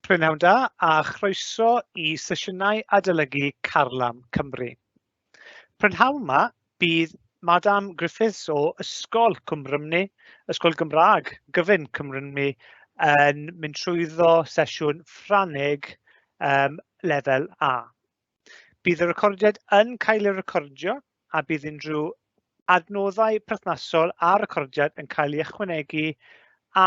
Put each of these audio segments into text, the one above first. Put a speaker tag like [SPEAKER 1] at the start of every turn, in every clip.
[SPEAKER 1] Prynhawn da a chroeso i sesiynau adolygu Carlam Cymru. Prynhawn 'ma bydd Madame Griffiths o Ysgol Cwm Rhymni, Ysgol Gymraeg Gyfun Cwm Rhymni, yn mynd trwyddo sesiwn Ffrangeg um, lefel A. Bydd y recordiad yn cael ei recordio a bydd unrhyw adnoddau perthnasol a recordiad yn cael ei ychwanegu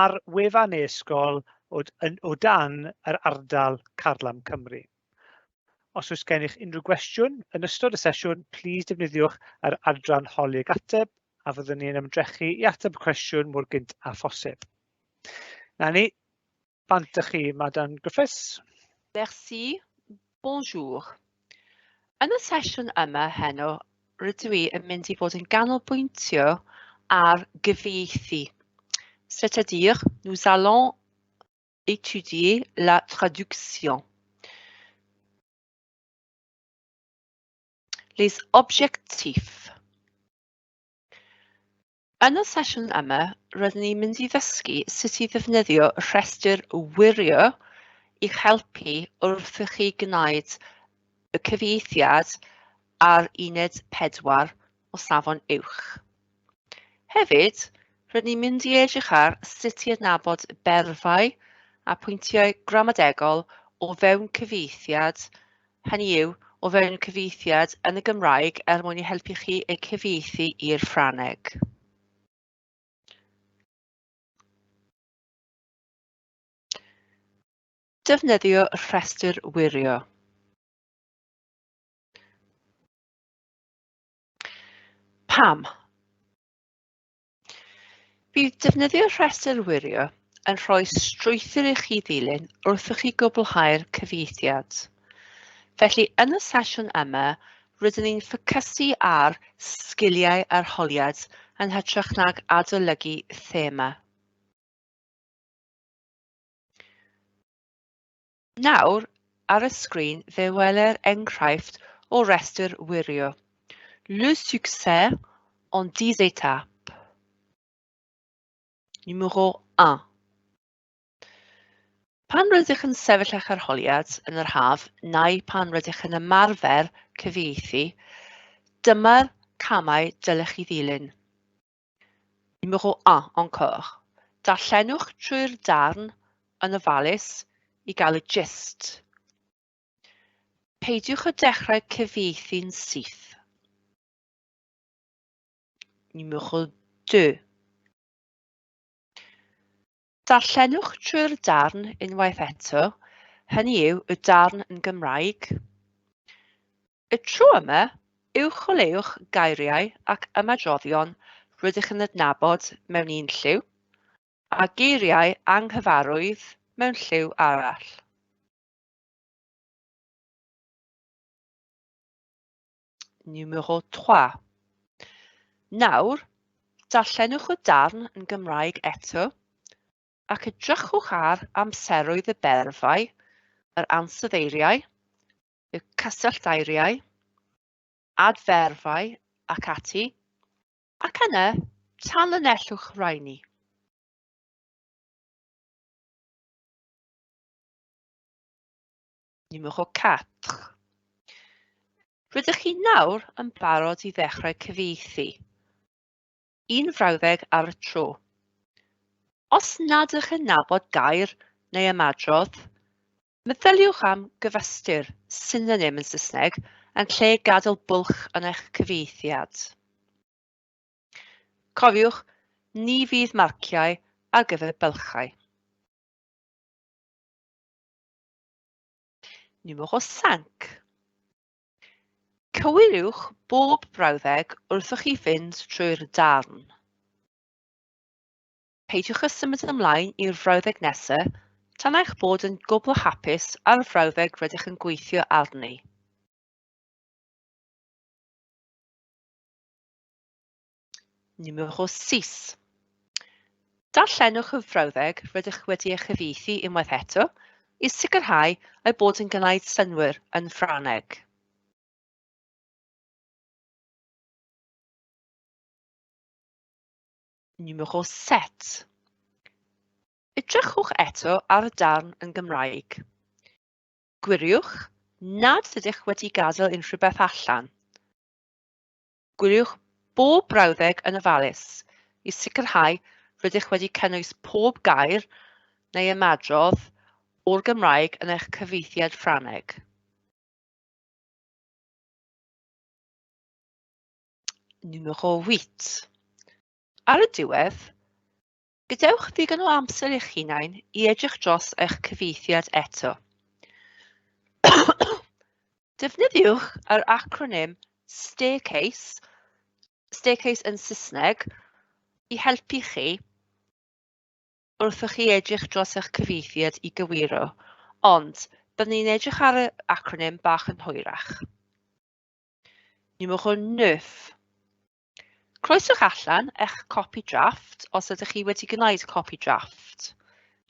[SPEAKER 1] ar wefan e-sgol o, yn, o dan yr ardal Carlam Cymru. Os oes gennych unrhyw gwestiwn yn ystod y sesiwn, plîs defnyddiwch yr adran holi ag ateb a fyddwn ni'n ymdrechu i ateb y cwestiwn mor gynt â phosib. Na ni, bant â chi, Madame Griffiths.
[SPEAKER 2] Merci, bonjour. Yn y sesiwn yma heno, rydw i yn mynd i fod yn ganolbwyntio ar gyfieithu. C'est-à-dire, nous allons étudier la traduction. Les objectifs. Yn y sesiwn yma, rydyn ni'n mynd i ddysgu sut i ddefnyddio rhestr wirio i'ch helpu wrth i chi gwneud y cyfieithiad ar uned 4 o safon uwch. Hefyd, rydyn ni'n mynd i edrych ar sut i adnabod berfau a pwyntiau gramadegol o fewn cyfieithiad, hynny yw, o fewn cyfieithiad yn y Gymraeg er mwyn i helpu chi eu cyfieithu i'r Ffrangeg. Defnyddio rhestr wirio. Pam? Bydd defnyddio rhestr wirio yn rhoi strwythur i chi ddilyn wrth i chi gwblhau'r cyfieithiad. Felly, yn y sesiwn yma, rydyn ni'n ffocysu ar sgiliau arholiad yn hytrach nag adolygu thema. Nawr, ar y sgrin, fe weler enghraifft o restr wirio. Le succès en 10 étapes. Numéro 1. Pan rydych yn sefyll eich arholiad yn yr haf neu pan rydych yn ymarfer cyfieithu, dyma'r camau dylech chi ddilyn. Numéro 1 encore. Darllenwch trwy'r darn yn ofalus i gael y gist. Peidiwch â dechrau cyfieithu'n syth. Numéro 2. Darllenwch trwy'r darn unwaith eto, hynny yw y darn yn Gymraeg. Y tro yma, uwcholeuwch gairiau ac ymadroddion rydych yn adnabod mewn un lliw, a geiriau anghyfarwydd mewn lliw arall. Numéro 3. Nawr, darllenwch y darn yn Gymraeg eto ac edrychwch ar amseroedd y berfau, yr ansoddeiriau, y cysylltairiau, adferfau ac ati, ac yna tanlinellwch rhaini. Numéro 4. Rydych chi nawr yn barod i ddechrau cyfieithu. Un frawddeg ar y tro. Os nad ydych yn nabod gair neu ymadrodd, meddyliwch am gyfystyr, synonym yn Saesneg, yn lle gadael bwlch yn eich cyfieithiad. Cofiwch, ni fydd marciau ar gyfer bylchau. Numéro 5. Cywiriwch bob brawddeg wrth i chi fynd trwy'r darn. Peidiwch â symud ymlaen i'r frawddeg nesaf tan eich bod yn gwbl hapus â'r frawddeg rydych yn gweithio arni. Numéro 6. Darllenwch y frawddeg rydych wedi ei chyfieithu unwaith eto i sicrhau ei bod yn gwneud synnwyr yn Ffrangeg. Numéro 7. Edrychwch eto ar y darn yn Gymraeg. Gwiriwch nad ydych wedi gadael unrhyw beth allan. Gwiriwch bob brawddeg yn ofalus i sicrhau rydych wedi cynnwys pob gair neu ymadrodd o'r Gymraeg yn eich cyfieithiad Ffrangeg. Numéro 8. Ar y diwedd, gadewch ddigon o amser i'ch hunain i edrych dros eich cyfieithiad eto. Defnyddiwch yr acronym STAIRCASE, STAIRCASE yn Saesneg, i helpu chi wrth i chi edrych dros eich cyfieithiad i gywiro, ond byddwn ni'n edrych ar y acronym bach yn hwyrach. Numéro 9. Croeswch allan eich copi drafft os ydych chi wedi gwneud copi drafft.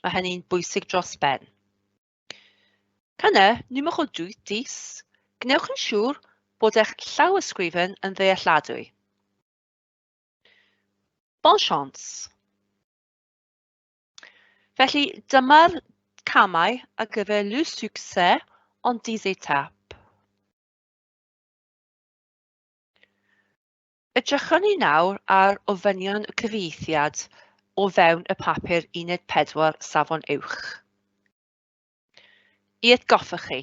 [SPEAKER 2] Mae hynny'n bwysig dros ben. Yna, numéro 10, gwnewch yn siŵr bod eich llawysgrifen yn ddealladwy. Bonne chance! Felly, dyma'r camau ar gyfer le succès en 10 étapes. Edrychwn ni nawr ar ofynion y cyfieithiad o fewn y papur Uned 4 Safon Uwch. I atgoffa chi,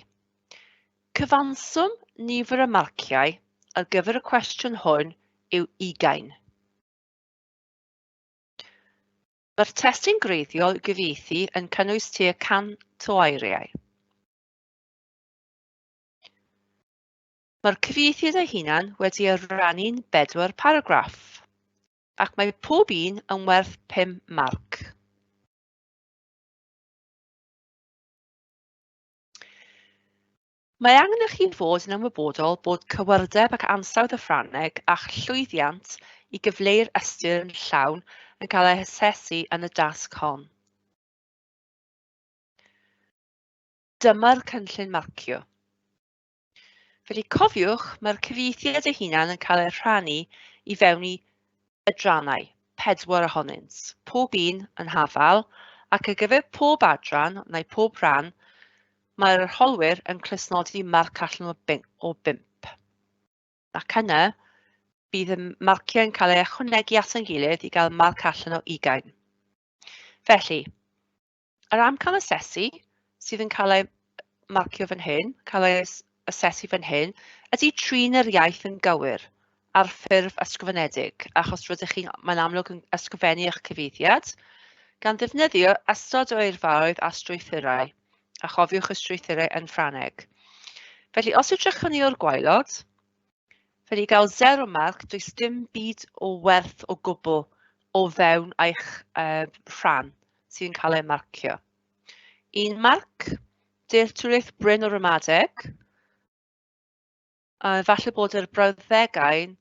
[SPEAKER 2] cyfanswm nifer y marciau ar gyfer y cwestiwn hwn yw 20. Mae'r testun gwreiddiol i'w gyfieithu yn cynnwys tua 100 o eiriau. Mae'r cyfieithiad ei hunan wedi ei rannu'n bedwar paragraff, ac mae pob un yn werth 5 marc. Mae angen i chi fod yn ymwybodol bod cywirdeb ac ansawdd y Ffrangeg a'ch llwyddiant i gyfleu'r ystyr yn llawn yn cael eu hasesu yn y dasg hon. Dyma'r cynllun marcio. Felly cofiwch, mae'r cyfieithiad ei hunan yn cael ei rhannu i fewn i adrannau, pedwar ohonynt, pob un yn hafal, ac ar gyfer pob adran neu pob rhan, mae'r arholwyr yn clustnodi marc allan o 5. Ac yna, bydd y marciau yn cael eu ychwanegu at ein gilydd i gael marc allan o 20. Felly, yr amcan asesu sydd yn cael ei marcio fan hyn, cael ei asesu fan hyn, ydy trin yr iaith yn gywir ar ffurf ysgrifenedig, achos rydych chi'n, mae'n amlwg yn ysgrifennu eich cyfieithiad, gan ddefnyddio ystod o eirfaoedd a strwythurau, a chofiwch y strwythurau yn Ffrangeg. Felly, os edrychwn ni o'r gwaelod, felly i gael 0 marc, does dim byd o werth o gwbl o fewn eich rhan sydd yn cael ei marcio. 1 marc, dealltwriaeth brin o ramadeg, a falle bod yr brawddegau'n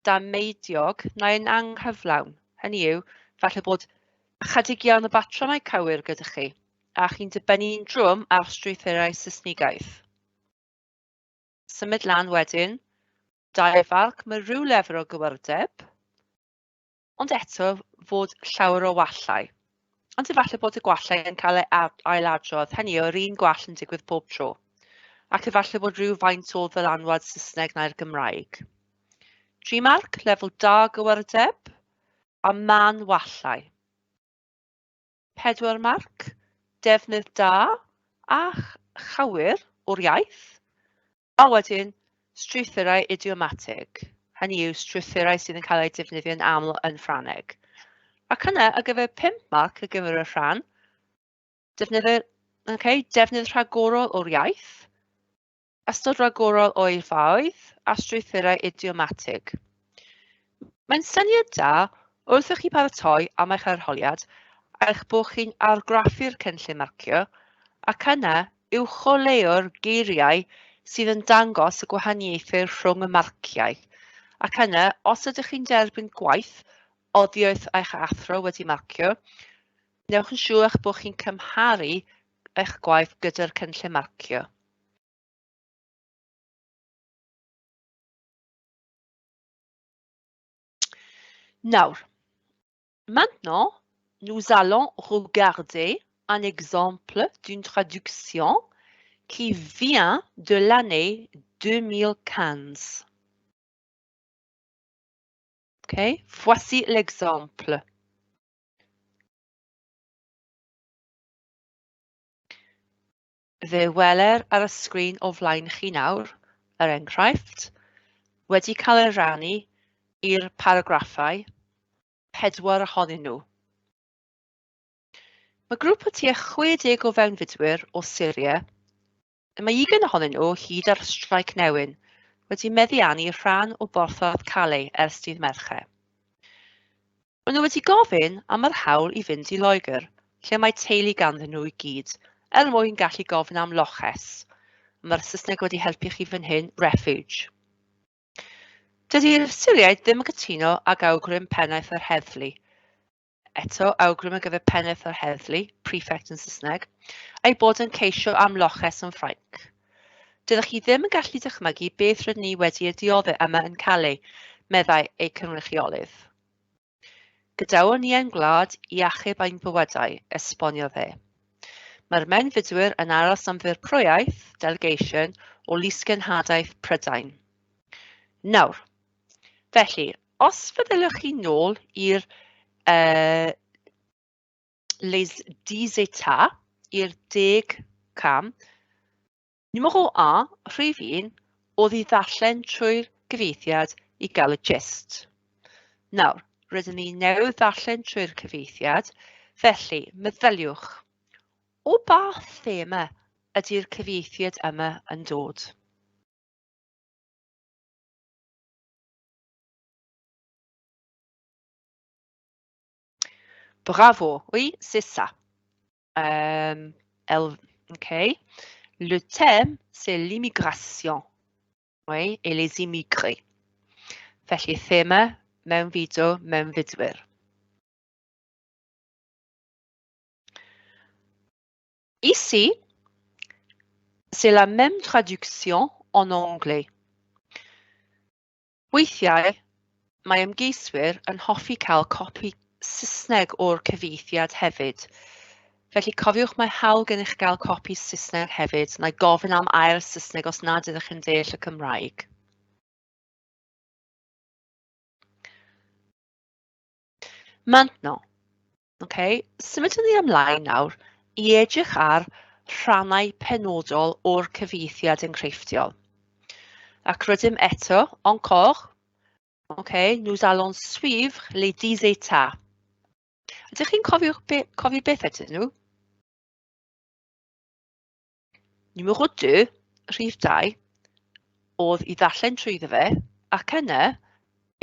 [SPEAKER 2] dameidiog neu'n anghyflawn. Hynny yw, falle bod ychydig iawn o batrymau cywir gyda chi, a chi'n dibynnu'n drwm ar strwythurau Saesnigaidd. Symud lan wedyn, 2 farc, mae rhyw lefel o gywirdeb, ond eto fod llawer o wallau. Ond efallai bod y gwallau yn cael eu ailadrodd, hynny yw, yr un gwall yn digwydd pob tro. Ac efallai bod rhyw faint o ddylanwad Saesneg neu'r Gymraeg. 3 marc, lefel da gywirdeb, a man wallau. 4 marc, defnydd da a chywir o'r iaith, a wedyn strwythurau idiomatig, hynny yw strwythurau sydd yn cael eu defnyddio'n aml yn Ffrangeg. Ac yna, ar gyfer 5 marc ar gyfer y rhan, defnyddir, okay, defnydd rhagorol o'r iaith, ystod rhagorol o eirfaoedd a strwythurau idiomatig. Mae'n syniad da wrth i chi paratoi am eich arholiad eich bod chi'n argraffu'r cynllun marcio ac yna uwcholeuo'r geiriau sydd yn dangos y gwahaniaethau rhwng y marciau. Ac yna, os ydych chi'n derbyn gwaith oddi wrth eich athro wedi marcio, gwnewch yn siŵr eich bod chi'n cymharu eich gwaith gyda'r cynllun marcio. Nawr, maintenant, nous allons regarder un exemple d'une traduction qui vient de l'année 2015. Okay, voici l'exemple. Fe weler ar y sgrin o flaen chi nawr, er enghraifft, wedi cael ei rannu i'r paragraffau, pedwar ohonyn nhw. Mae grŵp o tua 60 o fewnfudwyr o Syria, y mae ugain ohonyn nhw hyd ar straic newyn, wedi meddiannu rhan o borthladd Calais ers dydd Mercher. Maen nhw wedi gofyn am yr hawl i fynd i Loegr, lle mae teulu ganddyn nhw i gyd, er mwyn gallu gofyn am loches. Mae'r Saesneg wedi helpu chi fan hyn, refuge. Dydy'r Syriaid ddim yn cytuno ag awgrym pennaeth yr heddlu. Eto, awgrym ar gyfer pennaeth yr heddlu, prefect yn Saesneg, ei bod yn ceisio am loches yn Ffrainc. Dydych chi ddim yn gallu dychmygu beth rydyn ni wedi ei dioddef yma yn Calais, meddai eu cynrychiolydd. Gadawon ni ein gwlad i achub ein bywydau, esboniodd e. Mae'r mewnfudwyr yn aros am ddirprwyaeth, delegation, o Lysgenhadaeth Prydain. Nawr, felly, os feddyliwch chi nôl i'r uh, les dix états, i'r deg cam, Numéro un, rhif un, oedd i ddarllen trwy'r gyfieithiad i gael y gist. Nawr, rydyn ni newydd ddarllen trwy'r cyfieithiad, felly meddyliwch, o ba thema ydy'r cyfieithiad yma yn dod? Bravo, oui, c'est ça. Euh, ok. Le thème, c'est l'immigration, oui, et les immigrés. Felly, thema mewnfudo, mewnfudwyr. Ici, c'est la même traduction en anglais. Weithiau, mae ymgeiswyr yn hoffi cael copi Saesneg o'r cyfieithiad hefyd. Felly cofiwch mae hawl gennych gael copi Saesneg hefyd, neu gofyn am air Saesneg os nad ydych yn deall y Cymraeg. Maintenant, okay, symudwn ni ymlaen nawr i edrych ar rhannau penodol o'r cyfieithiad enghreifftiol. Ac rydym eto, encore, okay, nous allons suivre les dix états. Ydych chi'n cofio, be, cofio beth ydyn nhw? Numéro 2, rhif 2, oedd i ddarllen trwyddo fe, ac yna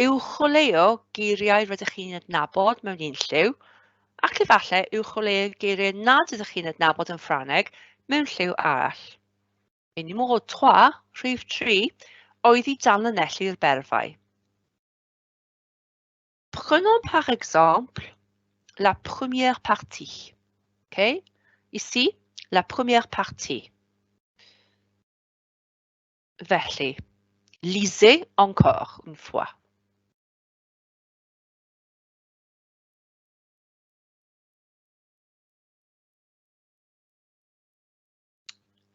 [SPEAKER 2] uwcholeuo geiriau rydych chi'n adnabod mewn un lliw, ac efallai uwcholeuo geiriau nad ydych chi'n adnabod yn Ffrangeg mewn lliw arall. Et numéro 3, rhif 3, oedd i danlinellu'r berfau. Prenons par exemple la première partie. Okay? Ici, la première partie. Felly, lisez encore une fois.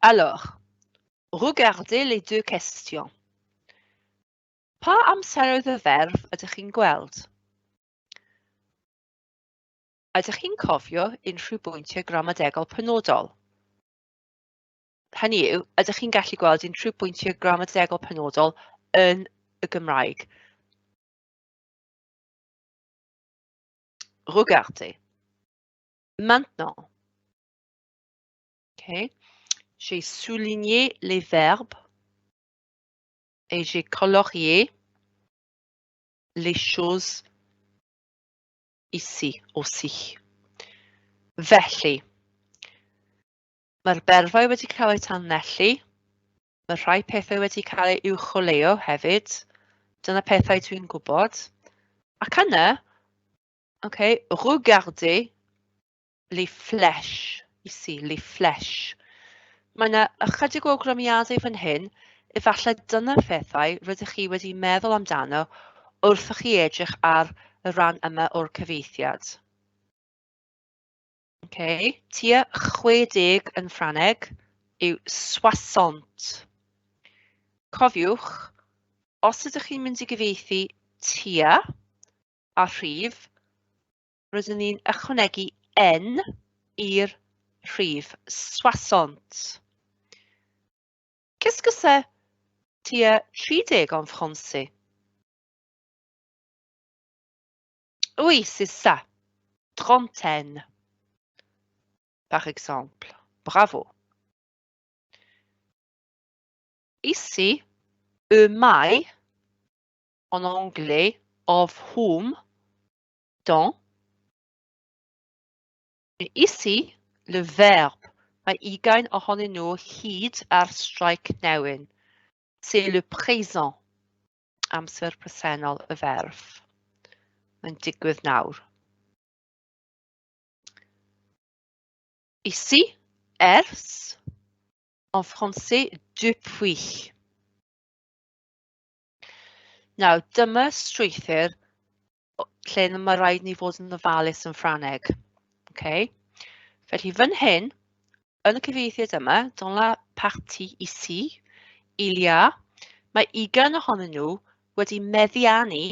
[SPEAKER 2] Alors, regardez les deux questions. Pa amseroedd y ferf ydych chi'n gweld? Ydych chi'n cofio unrhyw bwyntiau gramadegol penodol? Hynny yw, ydych chi'n gallu gweld unrhyw bwyntiau gramadegol penodol yn y Gymraeg? Regardez. Maintenant, okay, j'ai souligné les verbes et j'ai colorié les choses ici aussi. Felly, mae'r berfau wedi cael eu tanlinellu, mae rhai pethau wedi cael eu uwcholeuo hefyd, dyna pethau dwi'n gwybod. Ac yna, okay, regardez les flèches, ici, les flèches. Mae yna ychydig o awgrymiadau fan hyn, efallai dyna phethau rydych chi wedi meddwl amdano wrth i chi edrych ar y rhan yma o'r cyfieithiad. Okay. Tua 60 yn Ffrangeg, yw soixante. Cofiwch, os ydych chi'n mynd i gyfieithu tua a rhif, rydyn ni'n ychwanegu n i'r rhif, soixante. Qu'est-ce que c'est tua 30 en français? Oui, c'est ça. Trentaine, par exemple. Bravo. Ici, y mae, en anglais, of whom, dont. Et ici, le verbe. Mae ugain ohonyn nhw hyd ar streic newyn. C'est le présent. Amser presennol y ferf. Mae'n digwydd nawr. Ici, ers, en français, depuis. Nawr, dyma strwythur lle mae rhaid ni fod yn ofalus yn Ffrangeg. Okay? Felly fan hyn, yn y cyfieithiad yma, dans la partie ici, il y a, mae ugain ohonyn nhw wedi meddiannu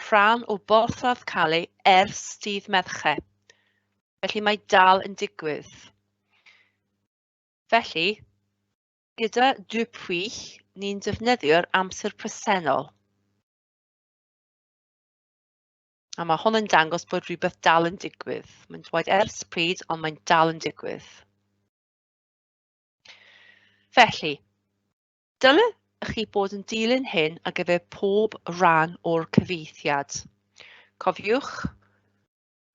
[SPEAKER 2] rhan o Borthladd Calais ers dydd Mercher. Felly mae dal yn digwydd. Felly, gyda depuis, ni'n defnyddio'r amser presennol. A mae hwn yn dangos bod rhywbeth dal yn digwydd. Mae'n dweud ers pryd, ond mae'n dal yn digwydd. Felly, dyle chi bod yn dilyn hyn ar gyfer pob rhan o'r cyfieithiad. Cofiwch,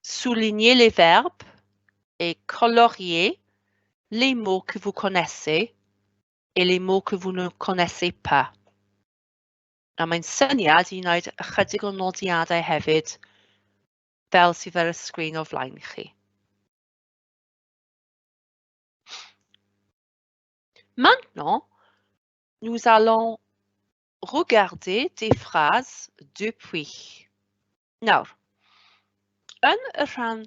[SPEAKER 2] souligner les verbes et colorier les mots que vous connaissez et les mots que vous ne connaissez pas. A mae'n syniad i wneud ychydig o nodiadau hefyd, fel sydd ar y sgrin o flaen chi. Maintenant, nous allons regarder des phrases depuis. Nawr, yn y rhan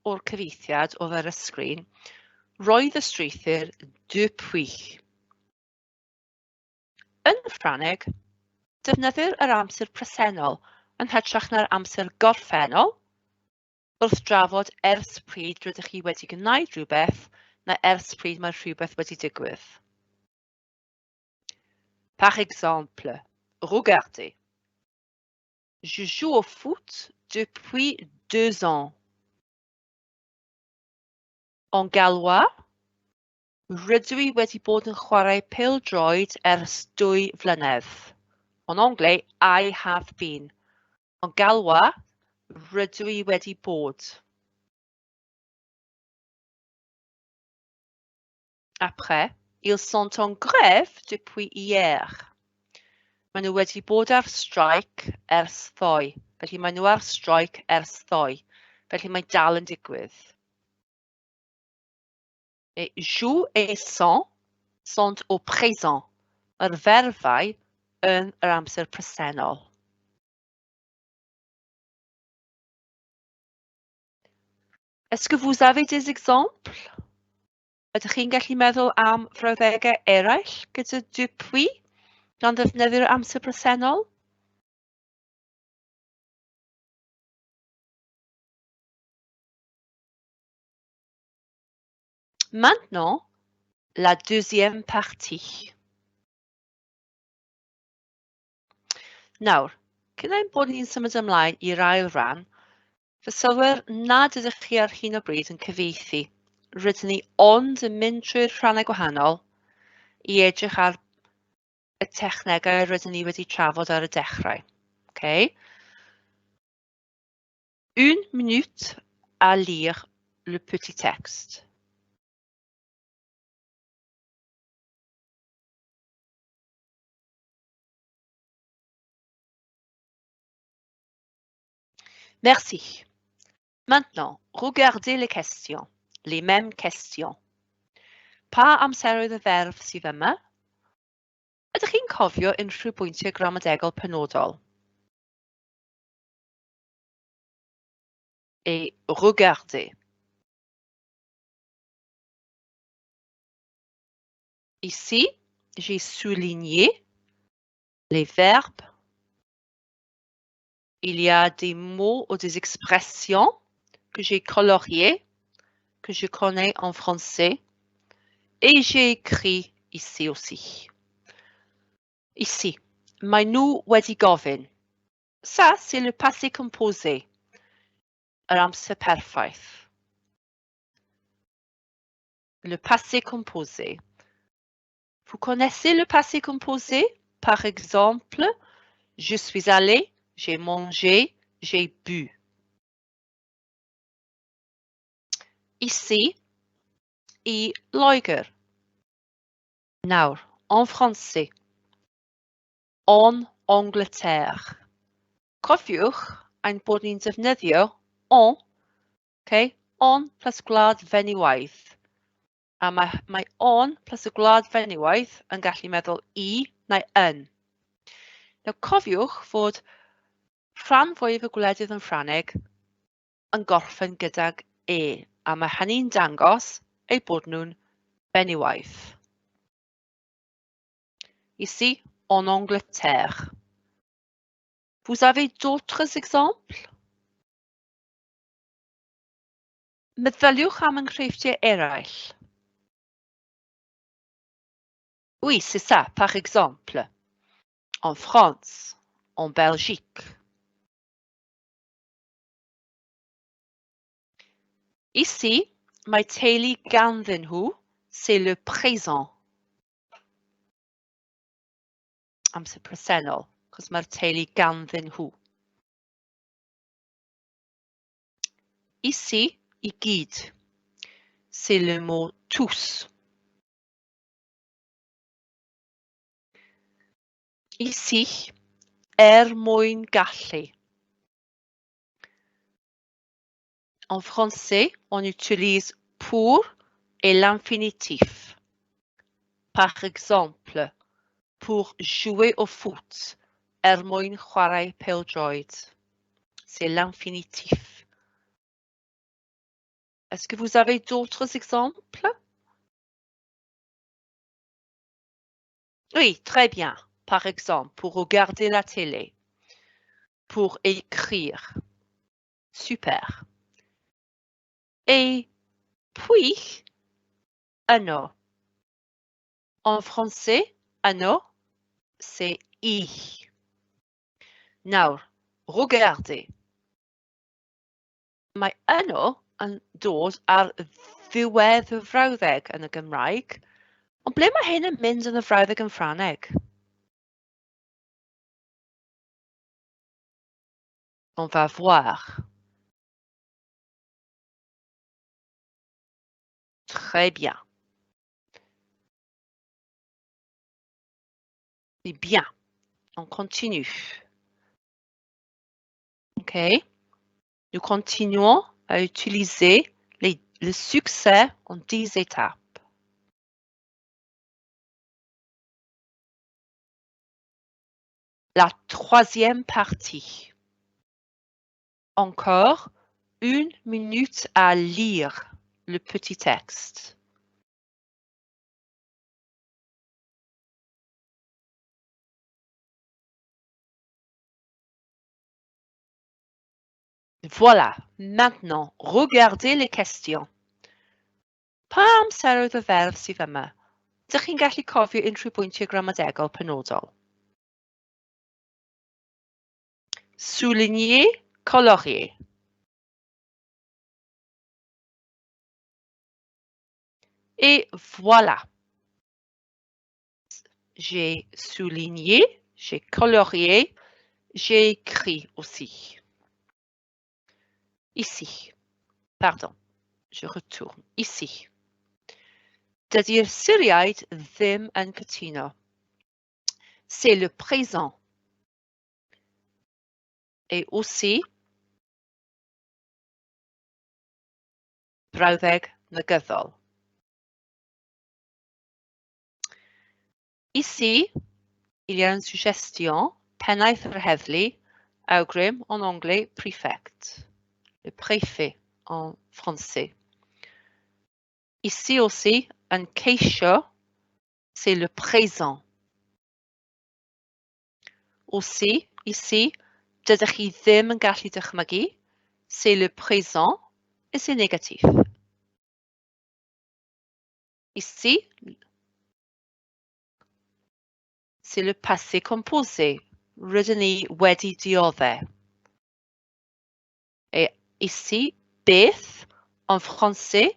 [SPEAKER 2] o'r cyfieithiad oedd ar y sgrin, roedd y strwythur depuis. Yn Ffrangeg, defnyddir yr amser presennol yn hytrach na'r amser gorffennol wrth drafod ers pryd rydych chi wedi gwneud rhywbeth neu ers pryd mae rhywbeth wedi digwydd. Par exemple, regardez. Je joue au foot depuis 2 ans. En gallois, rydw i wedi bod yn chwarae pêl-droed ers 2 flynedd. En anglais, I have been. En gallois, rydw i wedi bod. Après, ils sont en grève depuis hier. Maen nhw wedi bod ar streic ers ddoe. Felly maen nhw ar streic ers ddoe. Felly mae dal yn digwydd. Et joue et sont sont au présent. Mae'r ferfau yn yr amser presennol. Est-ce que vous avez des exemples? Ydych chi'n gallu meddwl am frawddegau eraill gyda depuis gan ddefnyddio'r amser presennol? Maintenant, la deuxième partie. Nawr, cyn ein bod ni'n symud ymlaen i'r ail ran, fy sylwer nad ydych chi ar hyn o bryd yn cyfieithu. Rydyn ni ond yn mynd trwy'r rhannau gwahanol i edrych ar y technegau rydyn ni wedi trafod ar y dechrau. Okay. Une minute à lire le petit texte. Merci. Maintenant, regardez les questions, les mêmes questions. Pa amseroedd y ferf sydd yma? Ydych chi'n cofio unrhyw bwyntiau gramadegol penodol? Et regardez. Ici, j'ai souligné les verbes. Il y a des mots ou des expressions que j'ai coloriées, que je connais en français. Et j'ai écrit ici aussi. Ici, maen nhw wedi gofyn. Ça, c'est le passé composé, yr amser perffaith. Le passé composé. Vous connaissez le passé composé? Par exemple, je suis allé, j'ai mangé, j'ai bu. Ici, i Loegr. Nawr, en français. En Angleterre. Cofiwch ein bod ni'n defnyddio en, okay, en plus gwlad fenywiaeth. A mae en plus y gwlad fenywiaeth yn gallu meddwl i neu yn. Nawr cofiwch fod rhan fwyaf y gwledydd yn Ffrangeg yn gorffen gydag e, a mae hynny'n dangos eu bod nhw'n fenywiaeth. Ici, en Angleterre. Vous avez d'autres exemples? Meddyliwch am enghreifftiau eraill. Oui, c'est ça, par exemple. En France, en Belgique. Ici, mae teulu ganddyn nhw, c'est le présent. Amser presennol, cos mae'r teulu ganddyn nhw. Ici, i gyd, c'est le mot tous. Ici, er mwyn gallu. En français, on utilise pour et l'infinitif. Par exemple, pour jouer au foot, er mwyn chwarae pêl-droed. C'est l'infinitif. Est-ce que vous avez d'autres exemples? Oui, très bien. Par exemple, pour regarder la télé, pour écrire. Super. Et puis, yno. En français, yno, c'est i. Nawr, regardez. Mae yno yn dod ar ddiwedd y frawddeg yn y Gymraeg, ond ble mae hyn yn mynd yn y frawddeg yn Ffrangeg? On va voir. Très bien. C'est bien. On continue. OK. Nous continuons à utiliser le succès en 10 étapes. La troisième partie. Encore une minute à lire le petit texte. Voilà, maintenant, regardez les questions. Pa amseroedd y ferf sydd yma? Dych chi'n gallu cofio unrhyw bwyntiau gramadegol penodol? Souligner, colorier. Et voilà. J'ai souligné, j'ai colorié, j'ai écrit aussi. Ici. Pardon, je retourne. Ici. Dydy'r Syriaid ddim yn cytuno. C'est le présent. Et aussi, brawddeg negyddol. Ici, il y a une suggestion, pennaeth yr heddlu, awgrym en anglais, prefect, le préfet en français. Ici aussi, yn ceisio, C'est le présent. Aussi, ici, dydych chi ddim yn gallu dychmygu. C'est le présent et c'est négatif. Ici, c'est le passé composé. Rydyn ni wedi dioddef. Et ici, beth en français,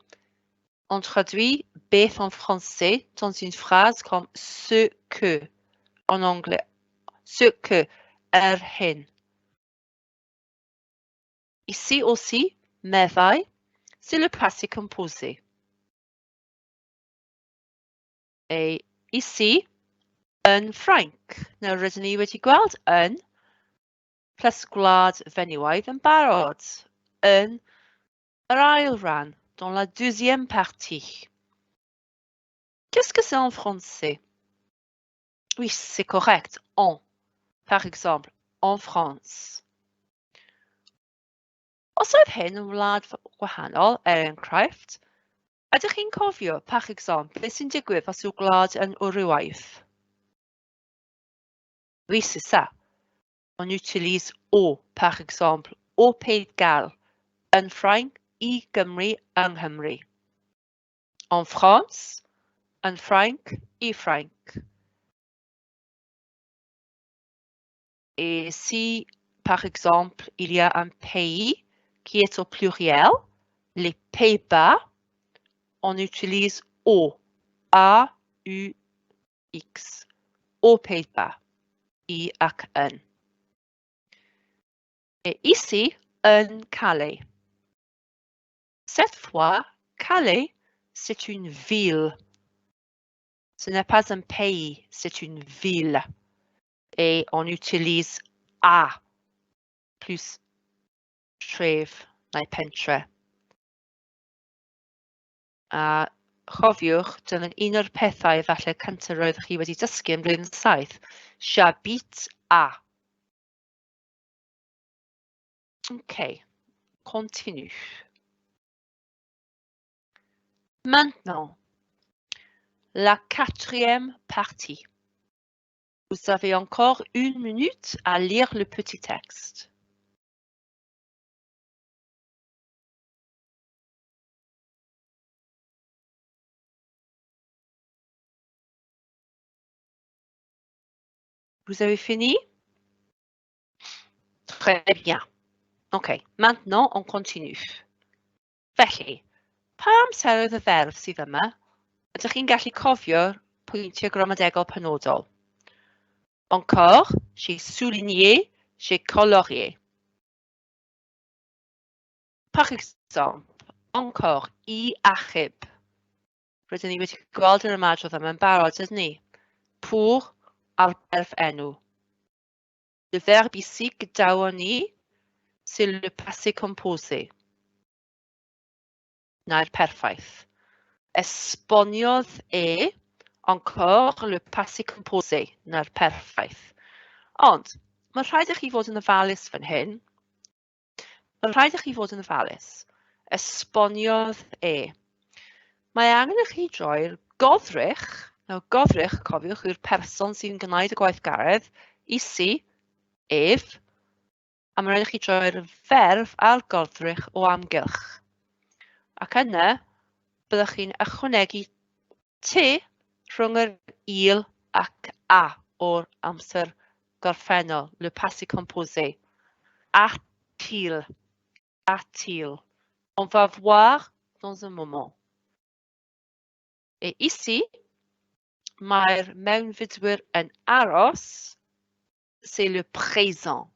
[SPEAKER 2] on traduit beth en français dans une phrase comme ce que en anglais. Ce que, yr hyn. Ici aussi, meddai, c'est le passé composé. Et ici, yn Ffrainc. Nawr rydyn ni wedi gweld yn plus gwlad fenuaidd yn barod. Yn yr ail ran, dans la deuxième partie. Qu'est-ce que c'est en français? Oui, c'est correct, en. Par exemple, en France. Os oedd hyn yn wlad gwahanol, er enghraifft, ydych chi'n cofio, par exemple, beth sy'n digwydd os yw gwlad yn wrywaidd? Oui, c'est ça. On utilise au, par exemple, au Pays de Galles, yn Ffrainc, i Gymru, yng Nghymru. En France, yn Ffrainc, i Ffrainc. Et si, par exemple, il y a un pays qui est au pluriel, les Pays-Bas, on utilise au, A, U, X, aux Pays-Bas, I ac yn. Et ici, yn Calais. Cette fois, Calais, c'est une ville. Ce n'est pas un pays, c'est une ville. Et on utilise A plus tref neu pentre. A chofiwch, dyna un o'r pethau efallai cyntaf roeddech chi wedi dysgu yn blwyddyn 7. J'habite à. OK, continue. Maintenant, la quatrième partie. Vous avez encore une minute à lire le petit texte. Vous avez fini? Très bien. OK, maintenant on continue. Felly, pa amseroedd y ferf sydd yma? Ydych chi'n gallu cofio'r pwyntiau gramadegol penodol? Encore, j'ai souligné, j'ai colorié. Par exemple, encore, i achub. Rydyn ni wedi gweld yr ymadrodd yma yn barod, ydyn ni? Pour a'r berf enw. Le verbe ici gydawon ni, c'est le passé composé. Na'r perffaith. Esboniodd e, encore le passé composé, na'r perffaith. Ond, mae rhaid i chi fod yn ofalus fan hyn. Mae rhaid i chi fod yn ofalus. Esboniodd e. Mae angen i chi droi'r goddrych, nawr goddrych, cofiwch, yw'r person sy'n gwneud y gweithgaredd, isi, ef, a mae rhaid i chi droi'r ferf a'r goddrych o amgylch. Ac yna, byddwch chi'n ychwanegu t rhwng yr il ac a o'r amser gorffennol, le passé composé. A-t-il, a-t-il. On va voir dans un moment. Et ici, mae'r mewnfudwyr yn aros, c'est le présent.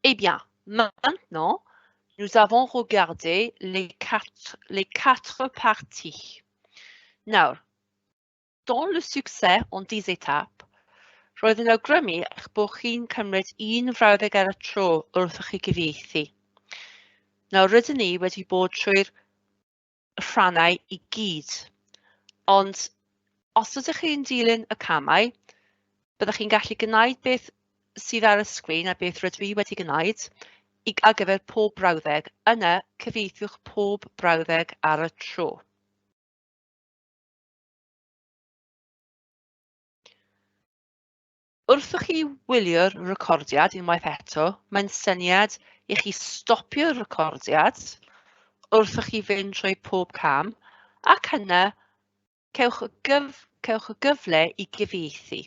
[SPEAKER 2] Eh bien, maintenant, nous avons regardé les quatre parties. Nawr, dans le succès en 10 étapes, roedd yn awgrymu eich bod chi'n cymryd un frawddeg ar y tro wrth i chi gyfieithu. Nawr, rydyn ni wedi bod trwy'r rhannau i gyd, ond os ydych chi'n dilyn y camau, byddwch chi'n gallu gwneud beth sydd ar y sgrin a beth rydw i wedi gwneud ar gyfer pob brawddeg. Yna, cyfieithiwch pob brawddeg ar y tro. Wrth i chi wylio'r recordiad unwaith eto, mae'n syniad i chi stopio'r recordiad wrth i chi fynd trwy pob cam, ac yna cewch y, gyf cewch y gyfle i gyfieithu.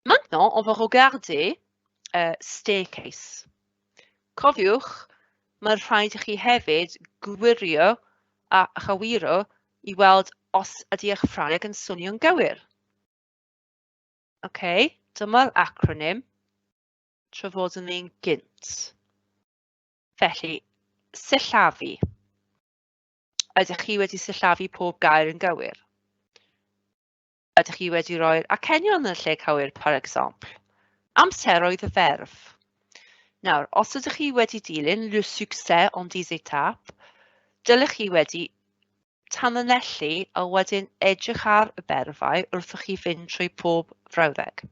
[SPEAKER 2] Maintenant, on va regarder staircase. Cofiwch, mae'n rhaid i chi hefyd gwirio a chywiro i weld os ydy eich Ffrangeg yn swnio'n gywir. OK, dyma'r acronym trafodwn ni'n gynt. Felly, sillafu. Ydych chi wedi sillafu pob gair yn gywir? Ydych chi wedi rhoi'r acenion yn y lle cywir, par exemple? Amseroedd y ferf. Nawr, os ydych chi wedi dilyn le succès en dix étapes, dylech chi wedi tanlinellu a wedyn edrych ar y berfau wrth i chi fynd trwy pob frawddeg.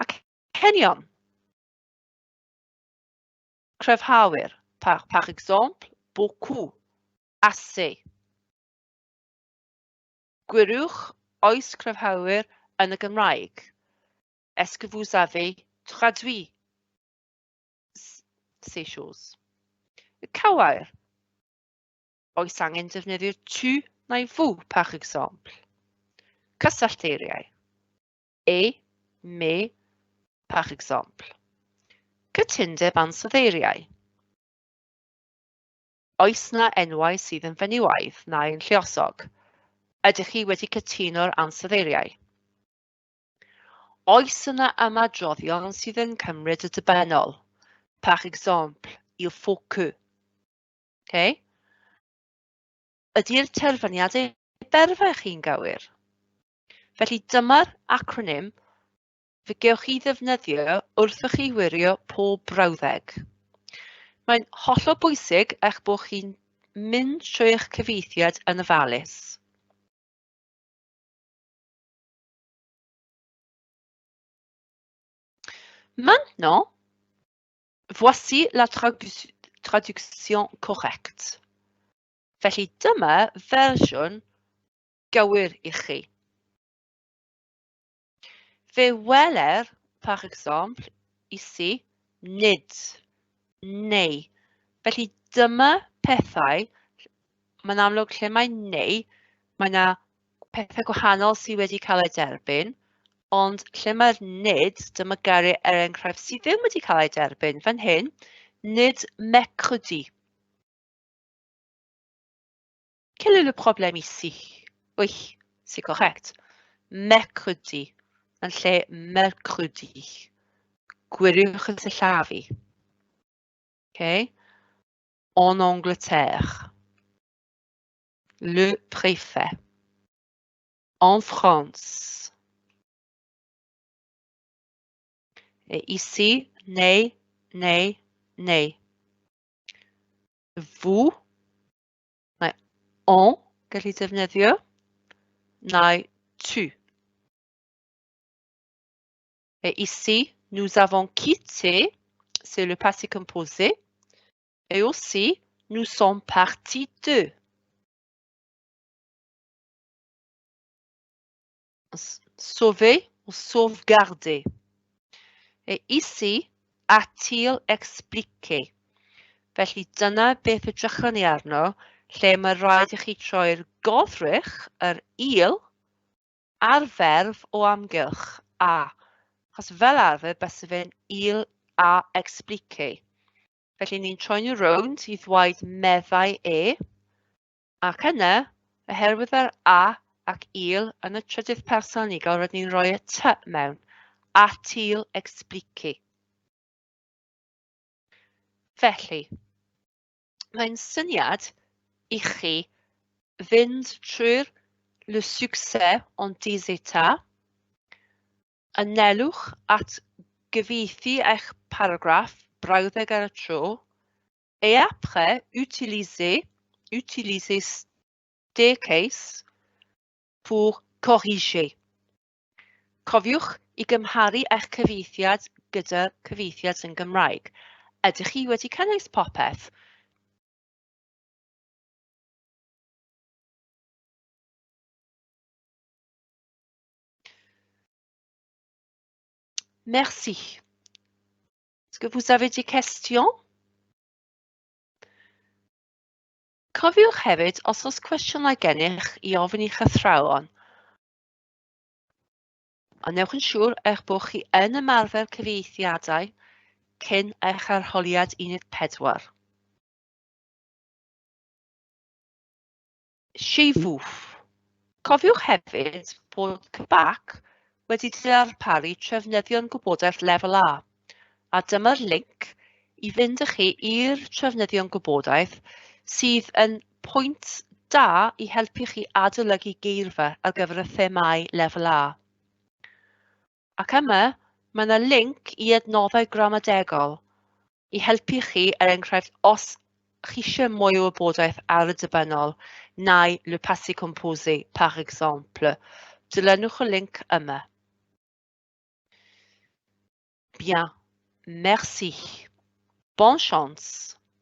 [SPEAKER 2] Acenion. Cryfhawyr, par, par exemple, beaucoup, assez. Gwiriwch oes cryfhawyr yn y Gymraeg. Est-ce que vous avez traduit ces choses? Y cywair. Oes angen defnyddio tu neu vous, par exemple. Cysyllteiriau. Et, mais, par exemple. Cytundeb ansoddeiriau. Oes na enwau sydd yn fenywaidd neu'n lluosog? Ydych chi wedi cytuno'r ansoddeiriau? Oes yna ymadroddion sydd yn cymryd y dibynnol? Par exemple, il faut que. Okay? Ydy'r terfyniadau berfau chi'n gywir? Felly dyma'r acronym fe gewch chi ddefnyddio wrth i chi wirio pob brawddeg. Mae'n hollol bwysig eich bod chi'n mynd trwy eich cyfieithiad yn ofalus. Maintenant, voici la traduction correcte. Felly dyma fersiwn gywir i chi. Fe weler, par exemple, ici, nid, neu. Felly dyma pethau, mae'n amlwg lle mae neu, mae yna pethau gwahanol sydd wedi cael eu derbyn, ond lle mae'r nid, dyma geiriau er enghraifft sydd ddim wedi cael eu derbyn. Fan hyn, nid mercredi. Quel est le problème ici? Oui, c'est correct. Mercredi, yn lle mercredi. Gwiriwch y sillafu. Okay. En Angleterre. Le préfet. En France. Et ici, neu, neu, neu. Vous, mae en gallu defnyddio, neu tu. Et ici, nous avons quitté, c'est le passé composé, et aussi, nous sommes partis de. Sauver ou sauvegarder. Et ici, a-t-il expliqué? Felly dyna beth edrychwn ni arno, lle mae rhaid i chi troi'r goddrych, yr il, a'r ferf o amgylch a. Achos fel arfer, bysa fe'n il a expliqué. Felly ni'n troi nhw rownd i ddweud meddai e, ac yna, oherwydd yr a ac il yn y trydydd person unigol, rydyn ni'n rhoi y t mewn. A-t-il expliqué. Felly, mae'n syniad i chi fynd trwy'r le succès en dix états, anelwch at gyfieithu eich paragraff brawddeg ar y tro, et après, utilisez, utilisez staircase pour corriger. Cofiwch i gymharu eich cyfieithiad gyda cyfieithiad yn Gymraeg. Ydych chi wedi cynnwys popeth? Merci. Est-ce que vous avez des questions? Cofiwch hefyd, os oes cwestiynau gennych i ofyn i'ch athrawon, a newch yn siŵr eich bod chi yn ymarfer cyfieithiadau cyn eich arholiad uned 4. Chez vous. Cofiwch hefyd bod CBAC wedi darparu trefnyddion gwybodaeth lefel A, a dyma'r linc i fynd â chi i'r trefnyddion gwybodaeth sydd yn pwynt da i helpu chi adolygu geirfa ar gyfer y themâu lefel A. Ac yma, mae yna linc i adnoddau gramadegol i helpu chi, er enghraifft, os chi eisiau mwy o wybodaeth ar y dibynnol neu le passé composé, par exemple. Dilynwch y linc yma. Bien, merci. Bonne chance.